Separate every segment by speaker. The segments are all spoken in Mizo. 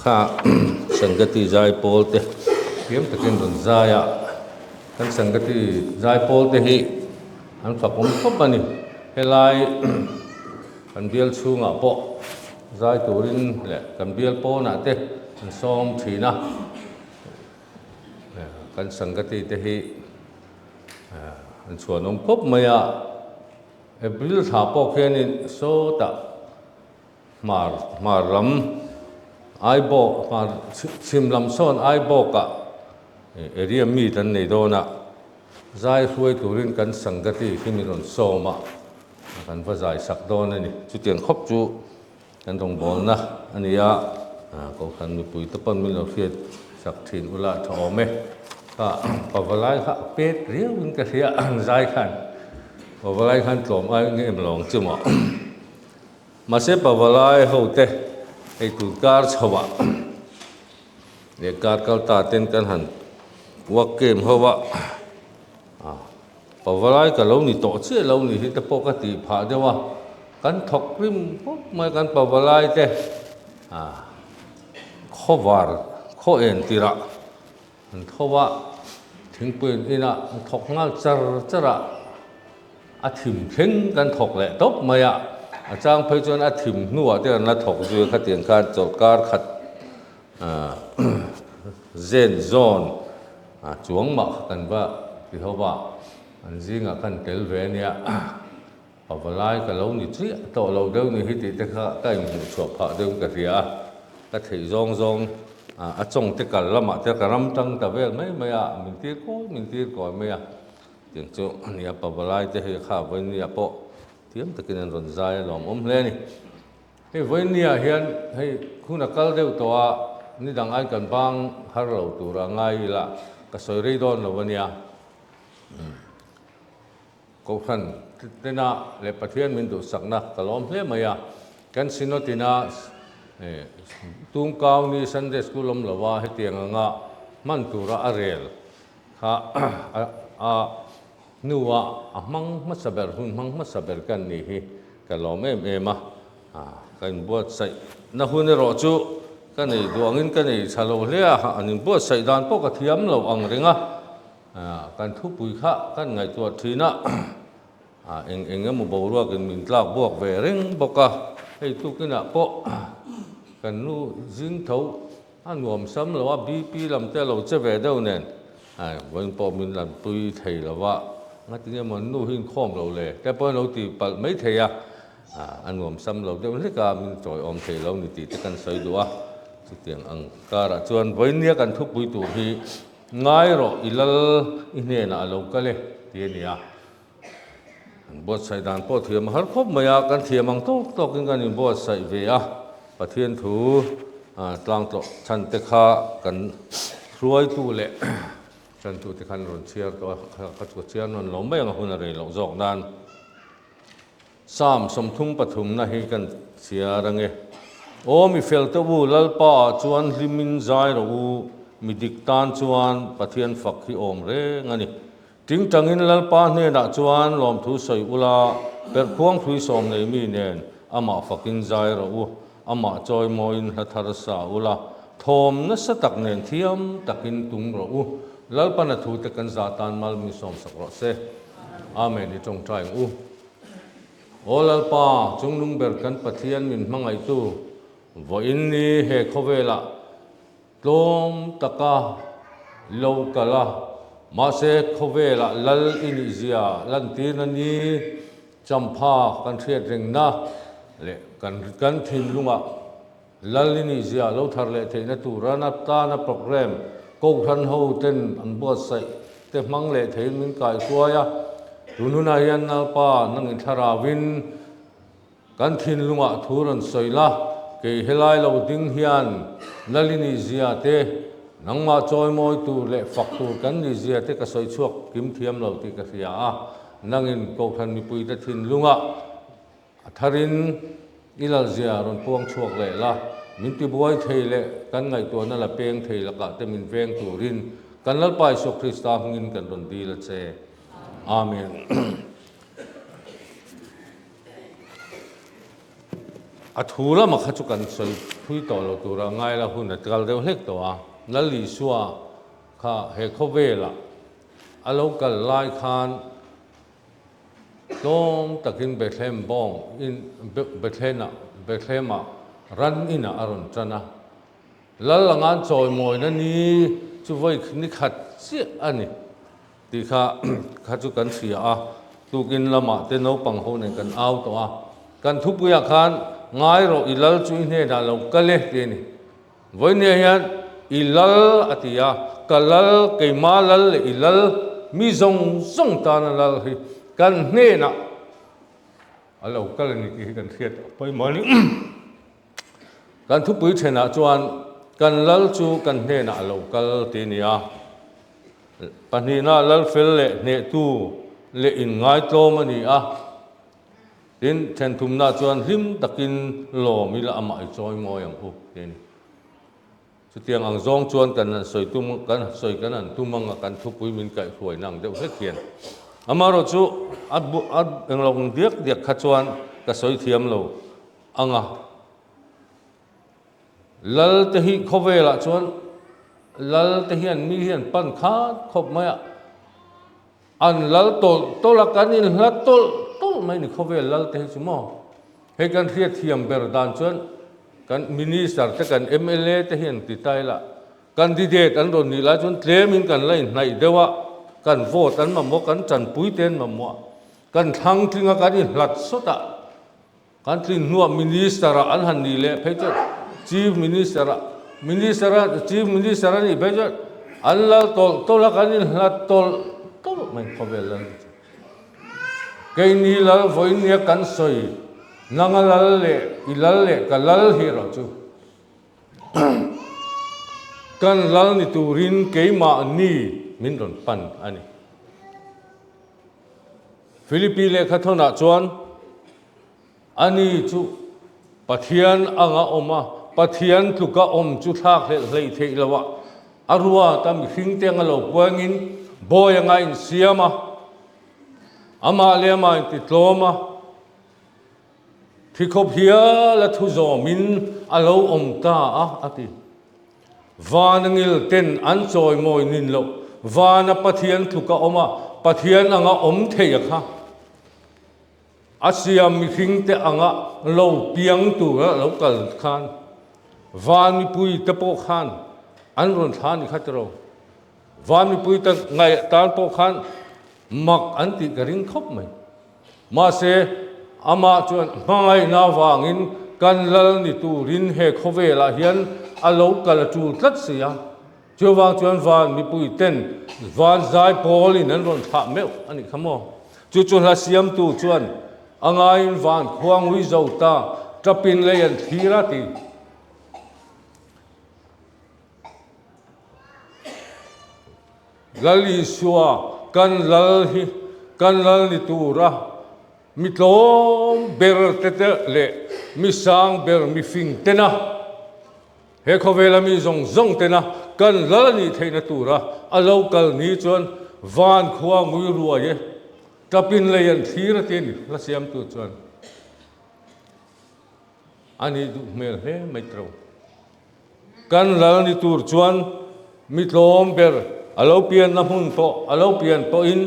Speaker 1: Kha Sangati zaipawl te thiam takin rawn zai a, kan Sangati zaipawl te hi an fakawm khawp a ni. Helai kan bial chhungah pawh zai turin leh kan bial pawnah te an sawm thin a, kan Sangati te hi an chhuanawm khawp mai a. April thla pawh khianin sawtah Hmar hmar lam Aibawk hmar chhim lam sawn Aibawkah area meet an nei dawn a, zai hruai turin kan Sangati khi min rawn sawm a, kan va zai sak dawn a ni. Chutiang khawp chu kan rawngbawlna a ni a, Kohhran mipui te pawn min lo hriat sak thin ula tha awm e. Kha pavalai kha a pet riauin ka hria zai khan, pavalai khan tlawm ai nge em lo ang chu maw. Mahse pavalai hote hei tun kar chhoah leh kar kal ta ten kan han work camp ho a, pavalai ka lo ni tawh chiah lo ni hi te pawh ka tih phah deuh a, kan thawk rim khawp mai kan pavalai te khawvar khaw en tirah an tho a, thingpui an in a, an thawk nghal char char a, a thim thleng kan thawk leh tawp mai a, a chang phei chuan a thim hnuah te an la thawk zui a khatiang khan chawlhkar khat ah zen zawn ah chuang mah kha kan va ti ho va, an zingah khan tel ve a nia. Pavalai ka lo ni chiah tawh lo deuh ni hi tih te kha ka inhmuh chhuah phah deuhin ka hria a, ka theih zawng zawng a chawng te kal lamah te ka ram tang ta vel mai mai a, min tir kawi min tir kawi mai a, tiang chu a nia pavalai te hi kha vawinia pawh thiam takin an rawn zai a lawmawm hle a ni. Hei vawinia hian hei hun a kal deuh tawh a, nidang ai kan bang har lo tura ngai ila ka sawi rei dawn lo a nia. Kohhran tena leh Pathian min duhsakna ka lawm hle mai a, kan Synod ina Tungkau ni Sunday School awm lova hetiang anga hman tura a rel kha a hnua a hmang hmasa ber hun hmang hmasa ber kan nih hi ka lawm em em a, ka inbuatsaih na hun erawh chu ka nei duh angin ka nei tha lo hle a, an inbuatsaih dan pawh ka thiam lo ang reng a. Kan thupui kha kan ngaihtuah thin a, eng eng emaw boruakin min tlak buak ve reng bawk a, hei tukinah pawh kan nu zing tho a nuam sam lo a, BP lam te a lo che ve deuh nen vawiin pawh min lan pui thei lo va, ngatinge maw an nu hi inkhawm lo le te pawhin lo ti palh mai thei a, a nuam sam lo deuh hlek a, min tawiawm thei lo ni tih te kan sawi duh a, chutiang ang karah chuan vawiin nia kan thupui tur hi Ngai rawh i lal i hnenah a lo kal e ti a ni a. An buatsaih dan pawh thiam a har khawp mai a, kan thiam ang tawk tawkin kan inbuatsaih ve a, Pathian thu tlang tlawh chhan te kha kan hruaitu leh chantu te khan rawn chhiar tawh a, ka chhiar nawn lo mai ang a hun a rei loh zawk nan. Psalm 33 na hi kan chhiar ange. Aw mi fel te u, Lalpa ah chuan hlimin zai rawh u, mi dik tan chuan Pathian fak hi awm reng a ni. Tingtangin Lalpa hnenah chuan lawmthu sawi ula, perhkhuang hrui sawm nei mi nen amah fakin zai rawh u, amah chawimawiin hla thar sa ula, thawm nasa tak nen thiam takin tum rawh u. Lalpan a thute kan za tan mal min sawmsak rawh se. Amen i tawngtai ang u. Aw Lalpa, chungnung ber kan Pathian min hmangaihtu, vawiin ni he khawvelah tlawm taka lo kal a, mahse khawvelah Lal i nihzia lantirna ni champha kan hriat rengna leh kan kan thinlungah Lal i nihzia lo thar leh theihna tura natana programme Kohhran ho ten an buatsaih te hmang leh theiin min kaihruai a. Tun hunah hian Lalpa nangin thlarauin kan thinlungah thu rawn sawi la, kei helai lo ding hian Lal i nihzia te, nangmah chawimawi tur leh fak tur kan nihzia te ka sawi chhuak kim thiam lo tih ka hria a, nangin Kohhran mipuite thinlungah A tharin i lalzia rawn puang chhuak leh la, min tibuai thei leh kan ngaihtuahna la peng thei lakah te min veng turin kan Lalpa Isua Krista hmingin kan rawn dil a che. Amen. A thu lama kha chu kan sawi phui tawh lo tura ngai la hun a kal deuh hlek tawh a. Lal Isua kha he khawvelah a lo kal lai khan tlawm takin Bethlehem bawng in Bethlehem-ah Bethlehem-ah ran inah a rawn tan a. Lal angan chawimawina ni chu vawi ni khat chiah a ni. Tih kha kha chu kan hria a, tukin lamah te naupang ho nen kan au tawh a, kan thupuiah khan ngai rawh i lal chu i hnenah lo kal e tih a ni. Vawinia hian i lal a ti a, ka lal, keima lal leh i lal, mi zawng zawng tana lal hi kan hnenah a lo kal a ni tih hi kan hriat a pawimawh a ni. Kan thupui thenah chuan kan lal chu kan hnenah a lo kal tih a ni a. Pahnihna lal fel leh hnehtu leh inngaitlawm a ni a. Tin, thenthumna chuan hlim takin lawm ila amah i chawi mawi ang u tih a ni. Chutiang ang zawng chuan kan han sawi tum kan sawi kan han tum anga kan thupui min kaihhruaina ang deuh hlek hian. Amaherawh chu a a englo ang diak diak kha chuan ka sawi thiam lo ang a. Lal te hi khawvelah chuan lal te hian mi hian pan khat khawp mai a, an lal tawlh tawlh a, kan inhla tawlh tawlh mai ni khawvel lal te hi chu maw. Hei kan hriatthiam ber dan chuan kan minister te kan mla te hian ti ta ila candidate an rawn nih lai chuan tlemin kan la inhnaih deuh a, kan vote an mamawh kan tanpui te an mamawh a, kan thlang tling a kan inhlat sawt a. Kan tlin hnuah Minister ah an han nih leh phei chuan Chief Minister ah Minister a Chief Minister a nih phei chuan an lal tawlh tawlh a kan inhlat tawlh tawlh mai khawvel lal chu. Keini lal vawinia kan sawi nanga lal leh i lal leh ka lal hi erawh chu kan lal ni turin keimahni min rawn pan a ni. Philippi lehkha thawnah chuan ani chu Pathian anga awm a, Pathian tluka awm chu thlak hlelh hleih theih lo a, a ruat a mihringte anga lo puangin bawi anga insiam a, amah leh amah intitlawm a, Thikhawp hial a thu zawmin a lo awm ta a, a ti. Vana ngil ten an chawimawi nin loh, vana Pathian tluk a awm a, Pathian anga awm thei a kha. A siam mihringte anga lo piang tura lo kal khan van mipui te pawh khan an rawn thla a ni kha tiraw. Van mipui te ngaih tan pawh khan mak an tih ka ring khawp mai. Mahse, amah chuan hmangaihna avangin kan lal ni turin he khawvelah hian a lo kal a tul tlat si a. Chuvang chuan van mipui ten van zai pawlin an rawn thlah meuh a nih kha maw? Chu chu hla siamtu chuan a ngaiin van khua ngui zo ta tapin lei an thlir a ti. Lal Isua kan lal hi kan lal ni tura mi tlawm ber te te leh mi sang ber mi fing tena he khawvela mi zawng zawng tena kan lal a nih theihna tura a lo kal ni chuan van khua ngui ruai e tapin lei an thlir a ti a ni hla siamtu chuan a nih duh hmel hle mai tro. Kan lal ni tur chuan mi tlawm ber a lo pianna hmun pawh a lo pian pawhin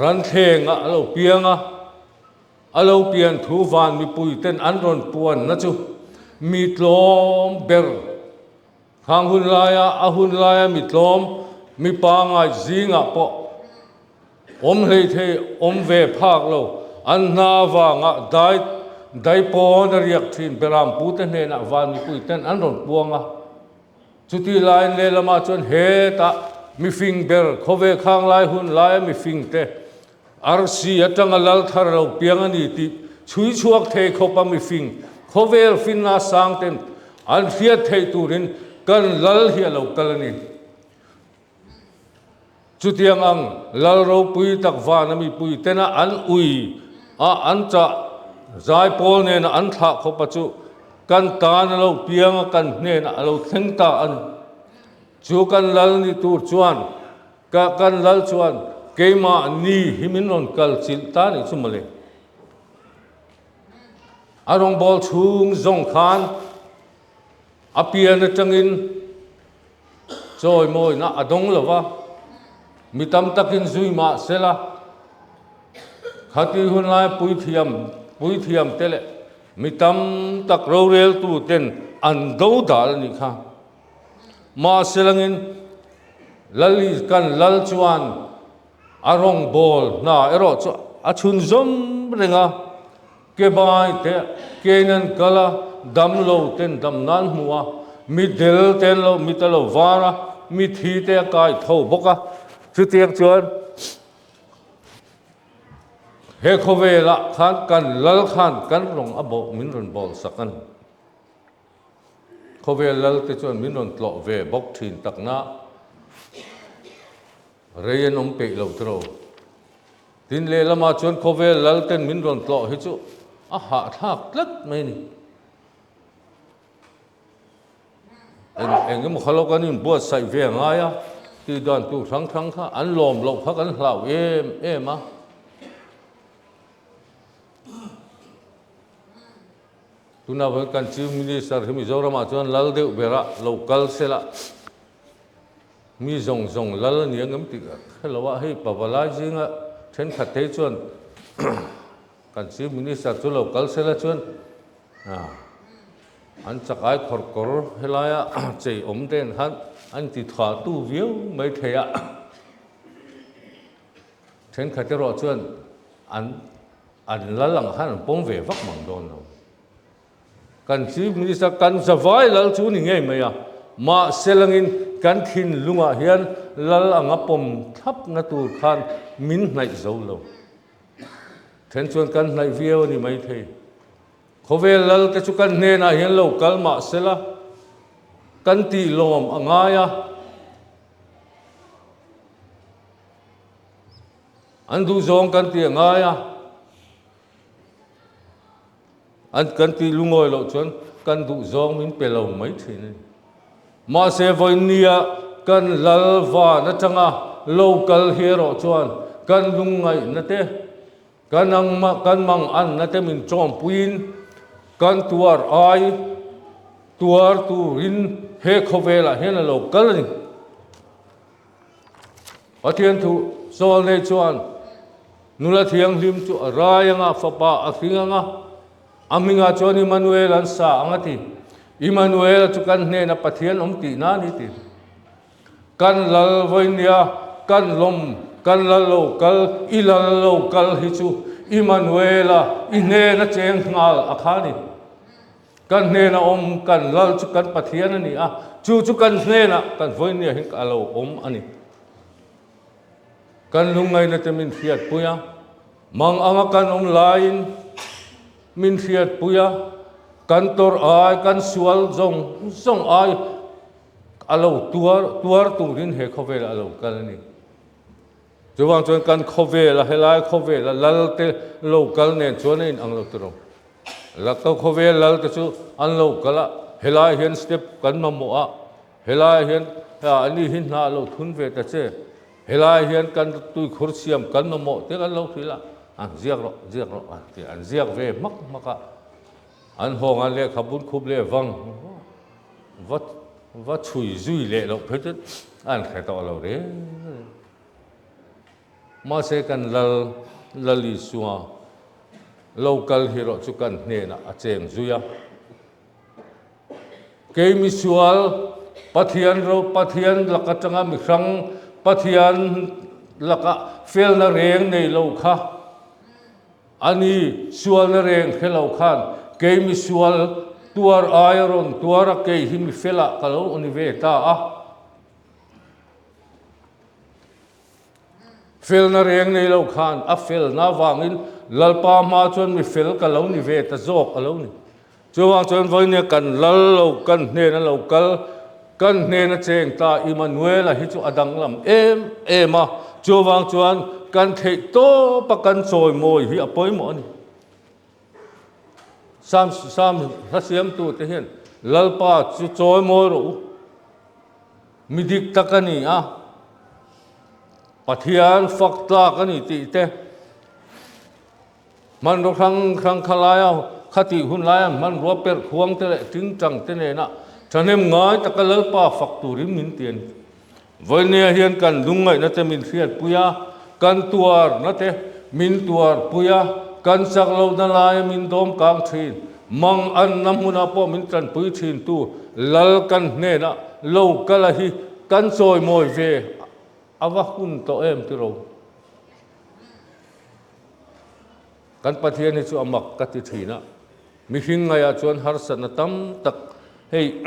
Speaker 1: ranthlengah a lo piang a, a lo pian thu van mipuiten an rawn puanna chu mi tlawm ber khang hun laia a hun laia mi tlawm mi pangai zingah pawh Awm hleithei awm ve phak lo, an hna avanga dai dai pawn a riak thin Beram pute hnenah van mipui ten an rawn puang a. Chuti laiin lehlamah chuan hetah mifing ber khawvel khang lai hun laia mifing te arsi atanga lal thar lo piang a ni tih chhui chhuak thei khawpa mifing khawvel finna sang ten an hriat theih turin kan lal hi a lo kal a ni. Chutiang ang lal ropui tak vana mipui tena an ui a an chah zai pawl nena an thlah khawpa chu kan tan a lo piang a kan hnenah a lo thleng ta a ni. Chu kan lal ni tur chuan ka kan lal chuan keimah ni hi min rawn kal chilh ta nih chu mawle. A rawngbâwl chhûng zawng khân a pian aṭangin chawimawina a dawng lo va, mi tam takin zui mah se la, khati hun lai puithiam puithiamte leh mi tam tak roreltuten an do dal a nih kha. Mahselangin Lali kan lal chuan a rawngbâwl hna erawh chu a chhunzawm reng a, ke bai te kein an kal a, damlo ten dam nan hmu a, mi del te an lo mit a lo var a, mi thi te a kai tho bawk a, chutiang chuan he khawvelah khan kan lal khan kan rawng a bawh min rawn bawl sak a ni. Khawvel lal te chuan min rawn tlawh ve bawk thin takna rei an awm peih lo tiraw. Tin lehlamah chuan khawvel lal ten min rawn tlawh hi chu a hahthlak tlat mai a ni. Eng eng emaw kha lo kan inbuatsaih ve a ngai a, tih dan tur hrang hrang kha an lawm loh kha kan hlau em em a. Tuna vawiin kan Chief Minister hi Mizoramah chuan lal deuh berah lo kal sela mi zawng zawng lal a ni ang em tih ka hre lo a, hei pavalai zinga thenkhat te chuan kan Chief Minister chu lo kal sela chuan an chak ai khawr kawr helaia chei awm te ang khan an ti tha tu viau mai thei a, thenkhat erawh chuan an An lal ang khan an pawm ve vak mang dawn lo. Kan Chief Minister kan zavai lal chu ni ngei mai a, mahse langin kan thinlungah hian lal anga pawm thlapna tur khan min hnaih zo lo. Then chuan kan hnaih viau a ni maithei. Khawvel lal te chu kan hnenah hian lo kal mahse la, kan tih lawm a ngai a. An duh zawng kan tih a ngai a, an kan tih lungawi loh chuan kan duh zawng min pe lo mai thin a ni. Mahse vawinia kan lal van atanga lo kal hi erawh chuan kan lungngaihna te, kan angmah kan manganna te min tawmpuiin kan tuar ai tuar turin he khawvelah hian a lo kal a ni. Pathian thu sawl nei chuan nula thianghlim chu a rai anga, fapa a hring anga, a hmingah chuan Immanuel an sa ang a ti. Immanuel chu kan hnena Pathian awm tihna a ni ti. Kan lal vawinia kan lawm, kan lal lo kal, i lal lo kal hi chu Immanuel-a i hnena cheng nghal a kha a ni. Kan hnena awm kan lal chu kan Pathian a ni a, chu chu kan hnenah kan vawinia hi a lo awm a ni. Kan lungngaihna te min hriatpui a, mang anga kan awm laiin min hriatpui a, kan tawrh ai, kan sual zawng zawng ai a lo tuar tuar turin he khawvelah a lo kal a ni. Chuvang chuan kan khawvela helai khawvela lal te lo kal nen chuan a inang lo tiraw. Lakto khawvel lal te chu an lo kal a, helai hian step kan mamawh a, helai hian ani hi hna lo thun ve ta che, helai hian kan tuikhur siam kan mamawh te kan lo hrilh a, an ziak rawh ziak rawh an ti a, an ziak ve hmak hmak a, an hawng a lehkhabun khup leh vang va va chhui zui leh loh phei chu an hre tawh lo reng reng. Mahse kan lal Lal Isua lo kal hi rawh chu kan hnenah a cheng zui a. Kei misual Pathian ro Pathian lak atanga mihrang Pathian laka felna reng nei lo kha a ni, sualna reng hre lo khan kei misual tuar aia rawn tuar a kei hi mifelah ka lo ni ve ta a. Felna reng nei lo khan a felna avangin Lalpa hma chuan mi fel ka lo ni ve ta zawk a lo ni. Chuvang chuan vawinia kan lal lo, kan hnena lo kal, kan hnena cheng ta Immanuela hi chu a danglam em em a, chuvang chuan kan theih tawpa kan chawimawi hi a pawimawh a ni. Sam Sam hla siamtute hian Lalpa chu chawimawi rawh u. Mi dik tak a ni a, Pathian fak tlak a ni tih te, hmanraw hrang hrang kha laia Khatih hun laia hmanrua perh khuang te leh tingtang te nena thahnem ngai taka Lalpa fak turin min ti a ni. Vawinia hian kan lungngaihna te min hriatpui a, kan tuarna te min tuarpui a, kan chak lohna laia min dawm kang thin, mang anna hmunah pawh min tanpui thintu Lal kan hnenah lo kal a hi kan chawimawi ve a va hun tawh em tiro. Kan Pathian hi chu a mak ka ti thin a, mihring ngaihah chuan harsatna tam tak hei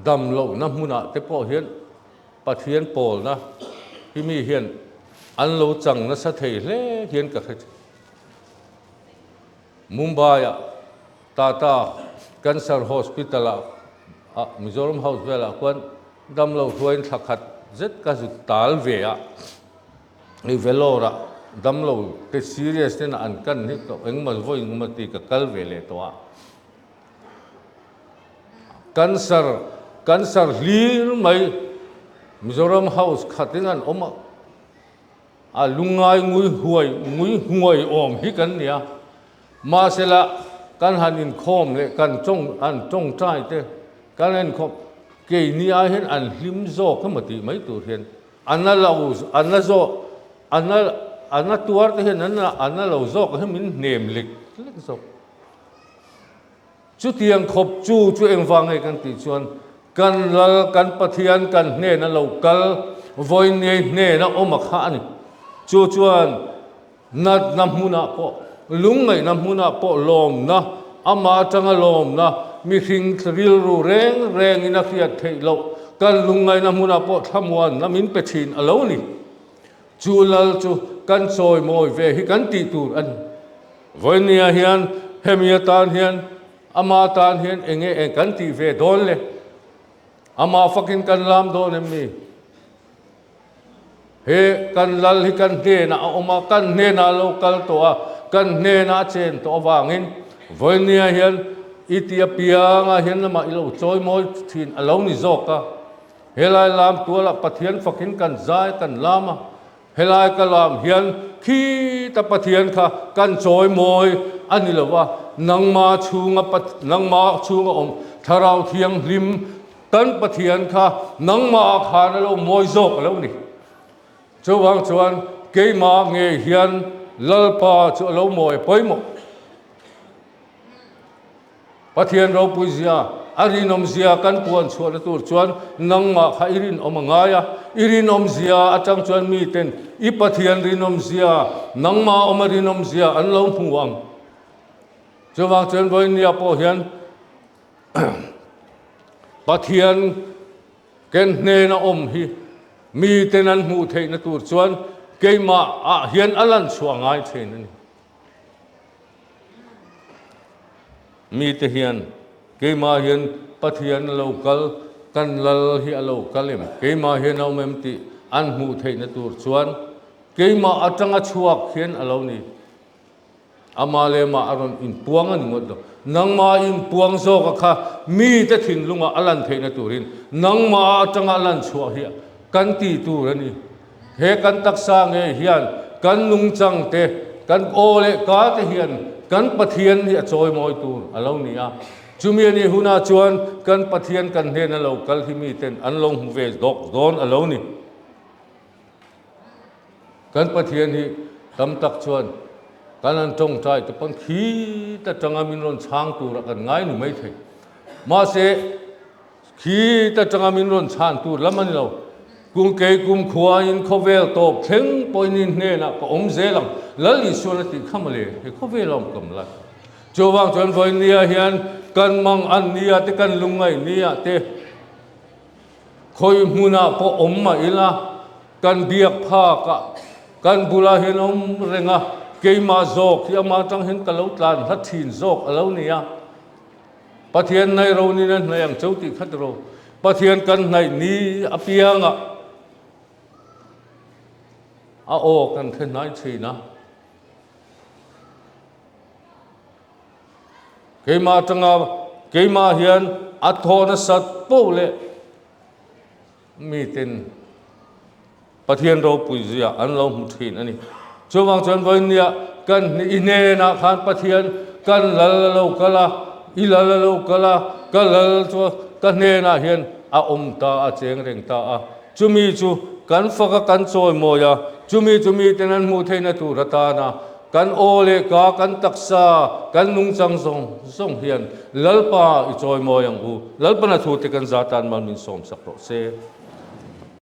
Speaker 1: dam lohna hmunah te pawh hian Pathian pawlna hi mi hian an lo chang nasa thei hle hian ka hre thin. Mumbai-ah Tata Cancer Hospital-ah Mizoram House velah khuan damlo hruaiin thla khat zet ka zut tal ve a, hei Vellore-ah damlo te serious ten an kan hi ka engmaw vawi engmaw ti ka kal ve leh tawh a. Cancer cancer hlir mai Mizoram House khatin an awm a. A lungngai ngui huai ngui huai awm hi kan ni a, mahsela kan han inkhawm leh kan tawng an tawngtai te kan enkhawm keini ai hian an hlim zawk emaw tih mai tur hian a na lo a na zawk a na a na tuar te hian an a na lo zawk hi min hnem lek lek zawk. Chutiang khawp chu chu engvang nge kan tih chuan kan Lal, kan Pathian kan hnena lo kal vawiinei hnena awm a kha a ni. Chu chuan natna hmunah pawh, lungngaihna hmunah pawh lawmna, amah atanga lawmna, mihring rilru reng rengin a hriat theih loh, kan lungngaihna hmunah pawh thlamuanna min pe thin a lo ni. Chu Lal chu kan chawimawi ve hi kan tih tur a ni. Vawinia hian hemi atan hian ama tan hian eng nge eng kan tih ve dawn le? Ama fakin kan lam dawn em ni? He kan Lal hi kan hnenah a awm a, kan hnenah a lo kal tawh a, kan hnenah a chen tawh avangin vawinia hian i ti apiangah hian lamah i lo chawimawi thin a lo ni zawk a. Helai lam tualah Pathian fakin kan zai kan lam a, helai ka lam hian khita Pathian kha kan chawi mawi a ni lo va, nangma chhunga nangma chhunga awm Thlarau Thianghlim kan Pathian kha nangma khan a lo mawi zawk a lo ni. Chuvang chuan keimah ngei hian Lalpa chu a lo mawi pawimawh. Pathian ropui zia, a rinawm zia kan puan chhuahna tur chuan nangmah kha i rinawm a ngai a. I rinawm zia atang chuan miten i Pathian rinawm zia, nangmah awma rinawm zia an lo hmu ang. Chuvang chuan vawinia pawh hian Pathian ken hnena awm hi miten an hmuh theihna tur chuan keimah ah hian a lan chhuah ngai thin a ni. Mite hian keimah hian Pathian a lo kal, kan Lal hi a lo kal em, keimah hian a awm em tih an hmuh theihna tur chuan keimah atanga chhuak hian a lo ni. Amah leh amah a rawn inpuang a ni ngawt lo. Nangmah inpuang zawka kha mite thinlungah a lan theihna turin nangmah atanga a lan chhuah hi kan tih tur a ni. He kan taksa ngei hian kan nungchang te, kan aw leh ka te hian kan Pathian hi a chawimawi tur a lo ni a. Chumi a nih hunah chuan kan Pathian kan hnena lo kal hi miten an lo hmu ve dawk dawn a lo ni. Kan Pathian hi tam tak chuan kan han tawngtai te pawn khi ta tanga min rawn chhang turah kan ngai ni mai thei. Mahse, Khi ta tanga min rawn chhan tur lam a ni lo. Kum kei kum khuain khawvel tawp thleng pawhin in hnenah ka awm zel ang, Lal Isuan a tih kha mawle, he khawvel a awm kam lai. Chuvang chuan vawinia hian kan mang an nia te kan lungngaih nia te khawi hmunah pawh awm mah ila kan biak phakah kan bulah hian a awm reng a, keimah zawk hi amah atang hian ka lo tlan hla thin zawk a lo ni a. Pathian hnaih ro nin a hnaih ang cheu tih khat ro. Pathian kan hnaih ni apiangah a aw kan hre hnai thin a. Keimah atanga keimah hian a thaw nasat poh leh Miten Pathian ropui zia an lo hmu thin a ni. Chuvang chuan vawinia Kan i hnenah khan Pathian kan lal a lo kal a, i lal a lo kal a, ka lal chu ka hnenah hian a awm ta a, cheng reng ta a. Chumi chu kan fak a, kan chawimawi a, chumi chu miten an hmuh theihna tur atana kan aw leh ka, kan taksa, kan nungchang zawng zawng hian Lalpa i chawimawi ang u. Lalpana thute kan zatan mal min sawmsak rawh se.